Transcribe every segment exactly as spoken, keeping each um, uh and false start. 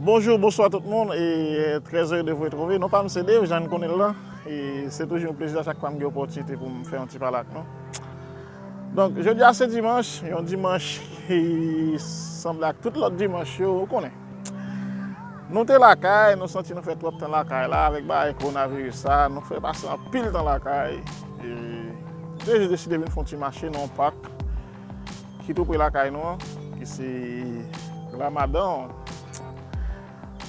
Bonjou, bonswa tout moun, e très heureux de vous retrouver. Non pa m se Dave, jan n konnen l lan, e se toujou yon plezi a chak fwa m gen opòtinite pou m fè yon ti pale ak nou. Donk, jodi a se dimanch, yon dimanch ki sanble ak tout lòt dimanch yo, ou konnen. Nou te lakay, nou santi nou fè twòp tan lakay la, avèk bagay kowonaviris sa, nou fè pase anpil tan lakay. E nou te jis deside vin fè yon ti mache nan yon pak ki tou pre lakay nou an, ki se Ramadan.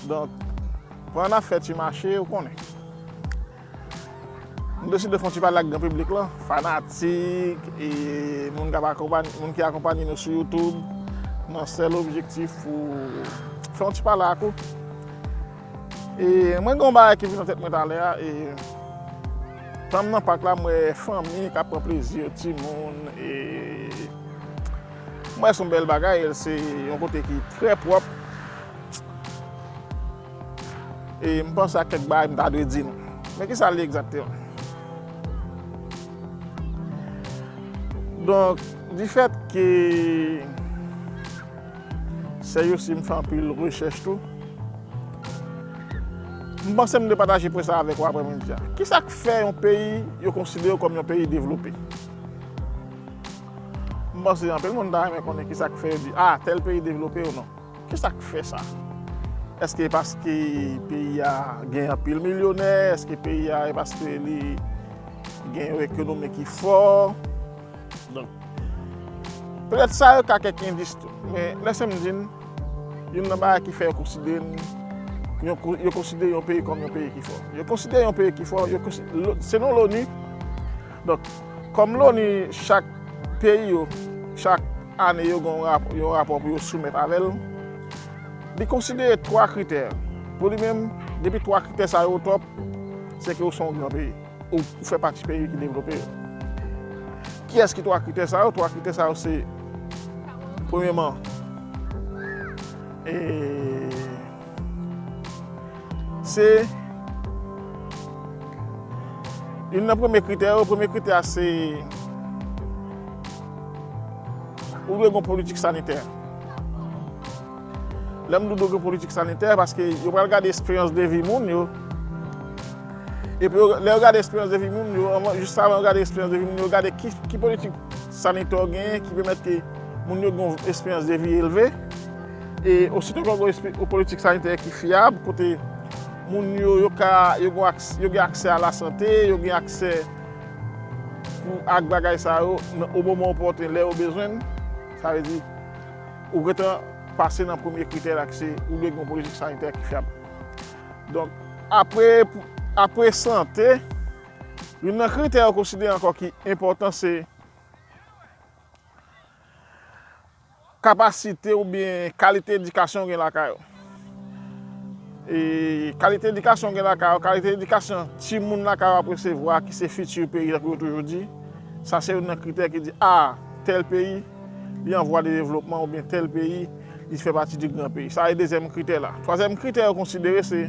Donk, pandan n ap fè ti mache, ou konnen. Nou deside fè yon ti pale ak gran piblik lan, fanatik, e moun k ap akonpanye, moun ki akonpanye nou sou YouTube, nan sèl objektif pou fè yon ti pale ak ou. E mwen gen yon bagay ki vin nan tèt mwen talè a, e pandan m nan pak la, m wè fanmi k ap pran plezi yo, timoun, e m wè se yon bèl bagay, se yon kote ki trè pwòp. E m panse a kèk bagay m ta dwe di nou. Men kisa l ye egzakteman? Donk, difèt ke sèyous m fè anpil rechèch tou, m panse m dwe pataje pwen sa avèk ou aprèmidi a. Kisa k fè yon peyi yo konsidere w kòm yon peyi devlope? M panse anpil moun ta renmen konnen kisa k fè yo di, ah, tèl peyi devlope ou non. Kisa k fè sa? Èske paske peyi a gen anpil milyonè? Èske peyi a e paske li gen yon ekonomi ki fò? Donk, petèt sa yo ka kèk endis tou. Men lèse m di n, youn nan bagay ki fè yo konsidere n, yo, yo konsidere yon peyi kòm yon peyi ki fò. Yo konsidere yon peyi ki fò, yo konsi-, lo-, selon l'ONU, donk, kòm l'ONU, chak peyi yo, chak ane, yo gen yon rap-, yon rapò pou yo soumèt avè l, li konsidere twa kritè. Pou li menm, depi twa kritè sa yo o top, se ke ou se yon gran peyi. Ou, ou fè pati peyi ki devlope yo. Kiyès ki twa kritè sa yo? Twa kritè sa yo se, premyèman, e, se, youn nan premye kritè yo, premye kritè a se ou dwe gen yon politik sanitè. Lè m di w dwe gen politik sanitè, paske yo pral gade esperyans de vi moun yo. Epi yo, lè yo gade esperyans de vi moun yo, anvan, jis avan yo gade esperyans de vi moun yo, yo gade ki, ki politik sanitè w genyen ki pèmèt ke moun yo gen yon esperyans de vi elve. E osito ke w gen espe-, yon politik sanitè ki fyab, kote moun yo, yo ka, yo gen aks-, yo gen aksè a lasante, yo gen aksè pou, ak bagay sa yo, nan, o moman opòten, lè yo bezwen l. Sa vle di, ou gentan pase nan premye kritè la ki se ou dwe gen yon politik sanitè ki fyab. Donk, apre, apre sante, youn nan kritè yo konsidere ankò ki enpòtan se kapasite oubyen kalite edikasyon w gen lakay ou. E kalite edikasyon w gen lakay ou, kalite edikasyon timoun lakay ou ap resevwa, ki se fiti peyi, tankou yo toujou di, sa se youn nan kritè ki di, a, tèl peyi, li an vwa de devlopman, oubyen tèl peyi, li fè pati di gran peyi. Sa se dezyèm kritè la. Twazyèm kritè yo konsidere se,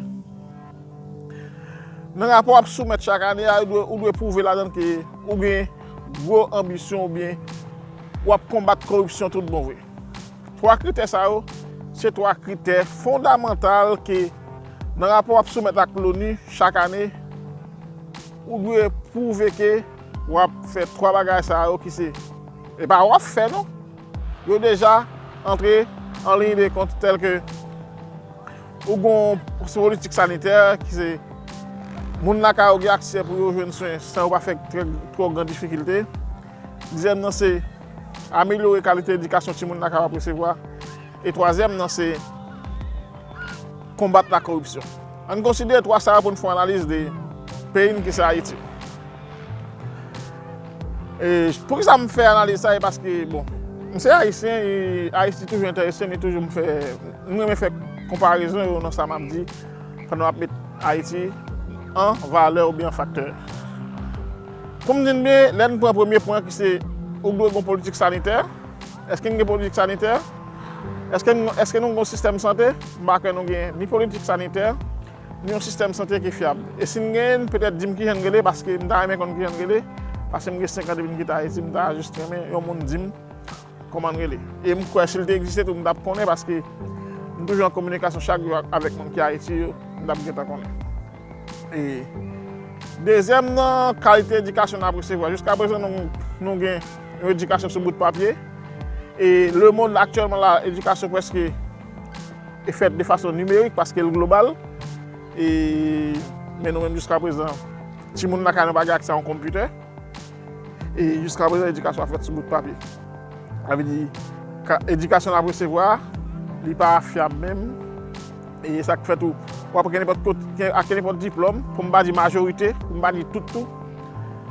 nan rapò w ap soumèt chak ane a, ou dwe, ou dwe pwouve ladan l ke ou gen gwo anbisyon oubyen w ap konbat koripsyon tout bon vre. Twa kritè sa yo, se twa kritè fondamantal ke nan rapò w ap soumèt ak l'ONU chak ane, ou dwe pwouve ke w ap fè twa bagay sa yo ki se, e pa w ap fè non, yo deja antre an liy de kont tèl ke ou gen yon politik sanitè ki se moun lakay ou gen aksè pou yo jwenn swen san yo pa fè trè, twò gran difikilte. Dezyèm nan se amelyore kalite edikasyon timoun lakay ou ap resevwa. E twazyèm nan se konbat lakoripsyon. Ann konsidere twa sa yo pou n fè yon analiz de peyi n ki se Ayiti. E poukisa m fè analiz sa? E paske, bon, m se ayisyen, e Ayiti toujou enterese m, e toujou m fè, m renmen fè konparezon yo nan sa m ap di pandan m ap met Ayiti an valè oubyen an faktè. Pou m di n byen, lè n pran premye pwen ki se ou dwe gen yon politik sanitè, èske n gen politik sanitè? Èske n, èske nou gen yon sistèm sante? M pa kwè nou gen ni politik sanitè, ni yon sistèm sante ki fyab. E si n genyen l, petèt di m kijan n rele, paske m ta renmen konn kijan n rele, paske m gen senk an depi m kite Ayiti, m ta jis renmen yon moun di m kòman n rele. E m kwè si l te egziste tou, m t ap konnen, paske M toujou an kominikasyon chak jou ak, avèk moun ki Ayiti yo, m t ap gentan konnen. E dezyèm nan, kalite edikasyon n ap resevwa. Jiskaprezan, nou, nou gen yon edikasyon sou bout papye. E lemonn aktyèlman la, edikasyon prèske e fèt de fason nimerik paske l global. E, men nou menm jiskaprezan, timoun lakay nou pa gen aksè a yon konpitè. E jiskaprezan, edikasyon ap fèt sou bout papye. Sa vle di, ka, edikasyon n ap resevwa a, li pa fyab menm. E sa k fè tou, w ap gen nenpòt kot, gen, ak nenpòt diplòm, pou m pa di majorite, pou m pa di tout tou.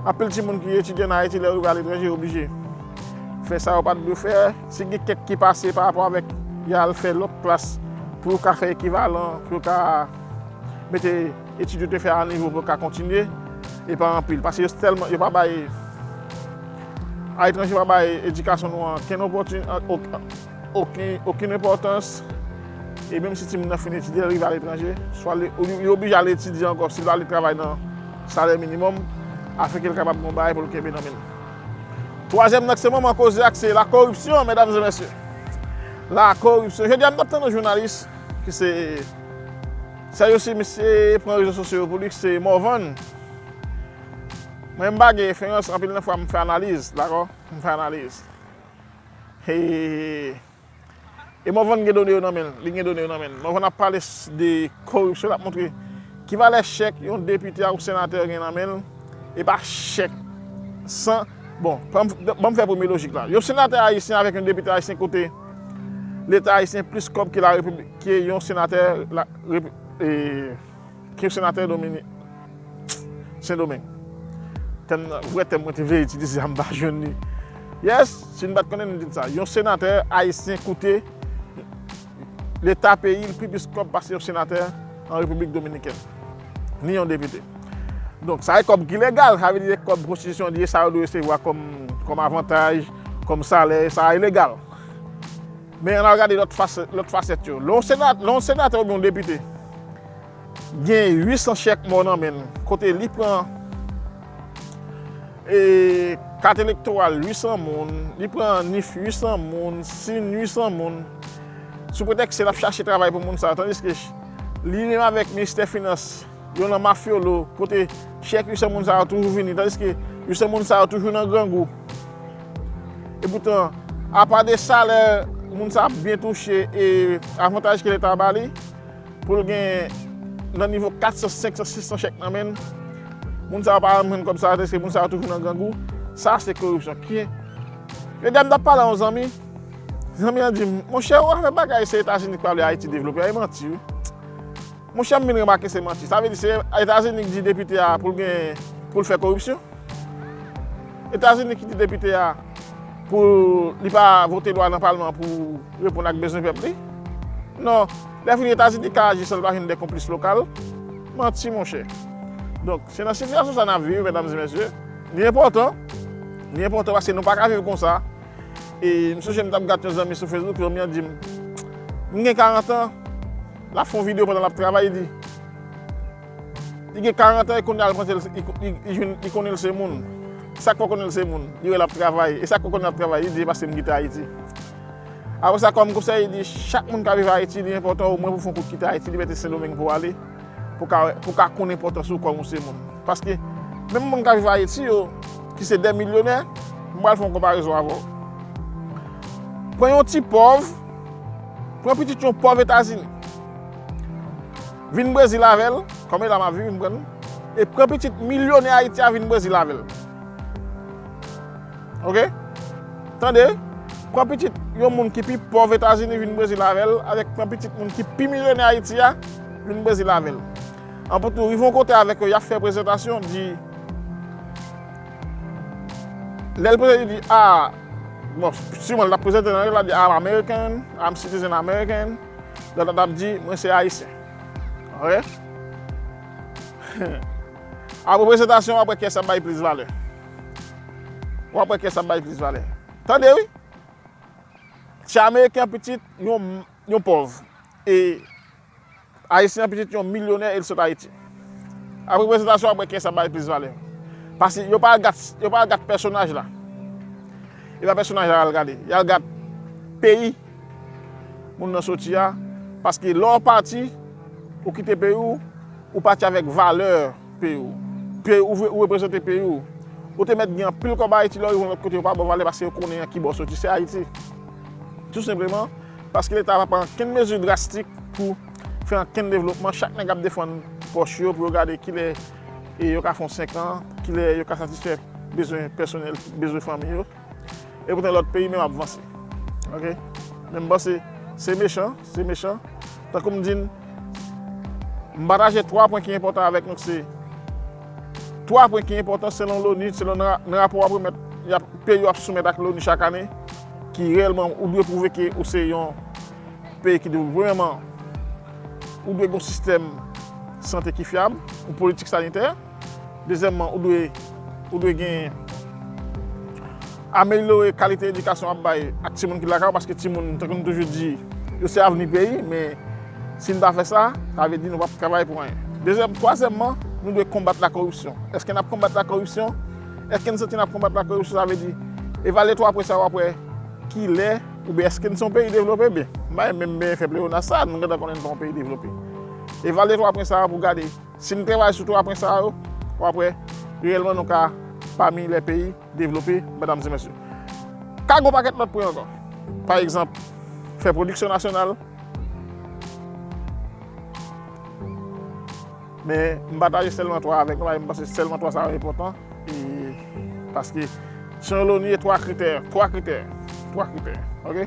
Anpil timoun ki etidye an Ayiti, lè yo rive aletranje, yo oblije fè sa yo pa t dwe fè. Si gen kèk ki pase pa rapò avèk y al fè lòt klas pou yo ka fè ekivalan, pou yo ka mete etid yo te fè a nivo pou yo ka kontinye, e pa anpil. Paske yo tèlman, yo pa bay, aletranje pa bay edikasyon nou an okenn opòtin-, okenn, okenn enpòtans. E menm si timoun nan fin etidye, l rive aletranje, swa li, li, li oblije al etidye ankò, si l va al travay nan salè minimòm, afenke l kapab gen yon bagay pou l kenbe nan men l. Twazyèm nan, se moman koze ak se la koripsyon, medam e mesye. La koripsyon. Jodi a, m t ap tande yon jounalis ki se, sèyè osi, misye pran rezo sosyo yo pou li, ki se Morvan. Mwen, m pa gen referans, anpil nan fwa, m fè analiz, dakò? M fè analiz. E, e Morvan gen done yo nan men l, li gen done yo nan men l. Morvan ap pale s-, de koripsyon, l ap montre ki valè chèk yon depite ak yon senatè gen nan men l, e pa chèk san, bon, ban m, ban m fè premye lojik la. Yon senatè ayisyen avèk yon depite ayisyen kote Leta ayisyen plis kòb ke la repiblik, ke yon senatè la, rep-, e, ke senatè Domini-, Sendomeng. Tèm nan, vrè tèm mwen te vle itilize a, m pa jwenn li. Yes, si n pa t konnen, n di l sa. Yon senatè ayisyen koute Leta peyi l pi plis kòb pase yon senatè an Repiblik Dominikèn. Ni yon depite. Donk, sa e kòb ki legal, sa vle di se kòb konstitisyon li ye, sa yo dwe resevwa kòm, kòm avantaj, kòm salè, sa e legal. Men ann al gade lòt fas-, lòt fasèt yo. Lè yon sena-, lè yon senatè oubyen yon depite gen uit san chèk mò nan men l, kote li pran, e, kat elektoral uit san moun, li pran nif uit san moun, sin uit san moun, sou pretèks se l ap chache travay pou moun sa yo, tandiske li menm avèk ministè finans, yo nan mafyolo, kote chèk uit san moun sa yo toujou vini, tandiske uit san moun sa yo toujou nan grangou. Epoutan, apa de salè moun sa ap byen touche e avantaj ke Leta ba li, pou l gen nan nivo kat san, senk san, sis san chèk nan men l, moun sa yo pa janm jwenn kòb sa yo, tandiske moun sa yo toujou nan grangou. Sa se koripsyon. Ki, jodi a m t ap pale a yon zanmi, zanmi an di m, monchè, ou afè bagay se Etazini k pa vle Ayiti devlope a, e manti wi. Monchè, m vin remake se manti. Sa vle di se Etazini ki di depite a pou l gen, pou l fè koripsyon? Etazini ki di depite a pou li pa vote lwa nan palman pou reponn ak bezwen pèp li? Non. Lè fini, Etazini ka aji san l pa jwenn de konplis lokal. Manti, monchè. Donk, se nan sitiyasyon sa n ap viv, medam e mesye. Li enpòtan. Li enpòtan paske nou pa ka viv konsa. E m sonje m t ap gade yon zanmi sou Facebook, zanmi an di m, m gen karant an, l ap fè yon videyo pandan l ap travay, li di, li gen karant an, e kounye a l panse l, li, li, li jwenn, li konnen l se moun. Sa k fè w konnen l se moun? Li wè l ap travay. E sa k fè w konnen l ap travay? Li di, e paske m kite Ayiti. Apre sa, kòm konsèy, li di, chak moun k ap viv Ayiti, li enpòtan omwen pou w fè yon kout kite Ayiti, li mete Sendomeng pou w ale, pou w ka, pou w ka konn enpòtans ou kòm yon se moun. Paske, menm moun k ap viv Ayiti yo, ki se dè milyonè, m pral fè yon konparezon avè w. Pran yon ti pòv, pran pitit yon pòv Etazini. Vin Brezil avè l, kòm e la m ap viv, m pran, e pran pitit milyonè Ayiti a vin Brezil avè l. Oke? Tande, pran pitit yon moun ki pi pòv Etazini vin Brezil avè l, avèk pran pitit moun ki pi milyonè Ayiti a vin Brezil avè l. Anpoutou, rive yon kote avèk yo, y ap fè prezantasyon, di, lè l prezante, li di, ah, bon, siman l ap prezante nan rèl la, di, I'm American, I'm citizen American, lòt la t ap di, mwen se Ayisyen. Oke? Apre prezantasyon, w ap wè kiyès ap bay plis valè. W ap wè kiyès ap bay plis valè. Tande, wi. Se Ameriken an pitit yon, yon pòv. E Ayisyen an pitit yon milyonè e l sot Ayiti. Apre prezantasyon, w ap wè kiyès ap bay plis valè. Paske yo pa al gad, yo pa al gad pèsonaj la. E pa pèsonaj la y al gade. Y al gad peyi moun nan soti a, Paske lè w pati, ou kite peyi w, ou pati avèk valè peyi w. Peyi w, ou reprezante peyi w. Ou te mèt gen anpil kòb Ayiti, lè w rive yon lòt kote, yo pa ba w valè paske yo konnen an ki bò w soti, se Ayiti. Tou senpleman, paske Leta pa pran okenn mezi drastik pou fè okenn devlopman. Chak nèg ap defann pòch yo pou yo gade kilè e yo ka fè yon senk an, kilè yo ka satisfè bezwen pèsonèl, bezwen fanmi yo. E poutan lòt peyi menm ap vanse. Ok? Men m panse se mechan, se mechan. Tankou m di n, m pataje twa pwen ki enpòtan avèk nou, se twa pwen ki enpòtan selon l'ONU, selon nan, nan rapò w ap remèt, y ap, peyi w ap soumèt ak l'ONU chak ane, ki reyèlman ou dwe pwouve ke ou se yon peyi ki devlope. Premyèman, ou dwe gen yon sistèm sante ki fyab, yon politik sanitè. Dezyèmman, ou dwe, ou dwe gen amelyore kalite edikasyon w ap bay ak timoun ki lakay ou, paske timoun, tankou nou toujou di, yo se avni peyi, men si n pa fè sa, sa vle di nou p ap travay pou anyen. Dezyèm, twazyèmman, nou dwe konbat lakoripsyon. Èske n ap konbat lakoripsyon? Èske n santi n ap konbat lakoripsyon? Sa vle di, evalye twa pwen sa yo, w ap wè kilè, oubyen èske n se yon peyi devlope? Byen, m pa menm fè pleyonaj sa, nou gentan konnen n pa yon peyi devlope. Evalye twa pwen sa yo pou gade si n travay sou twa pwen sa yo, w ap wè reyèlman nou ka pami lè peyi devlope, medam e mesye. Ka gen yon pakèt lòt pwen ankò. Pa egzanp, fè pwodiksyon nasyonal. Men, m pataje sèlman twa avèk nou, paske m panse sèlman twa sa yo enpòtan. E, paske, selon l'ONU, e twa kritè, twa kritè, twa kritè, ok?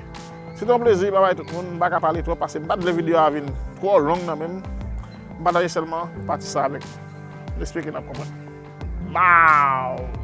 Se te yon plezi, babay tout moun, m pa ka pale twòp, paske m pa t vle videyo a vin twò long nan men m. M pataje sèlman pati sa avèk nou. M espere ke n ap konprann. Baw!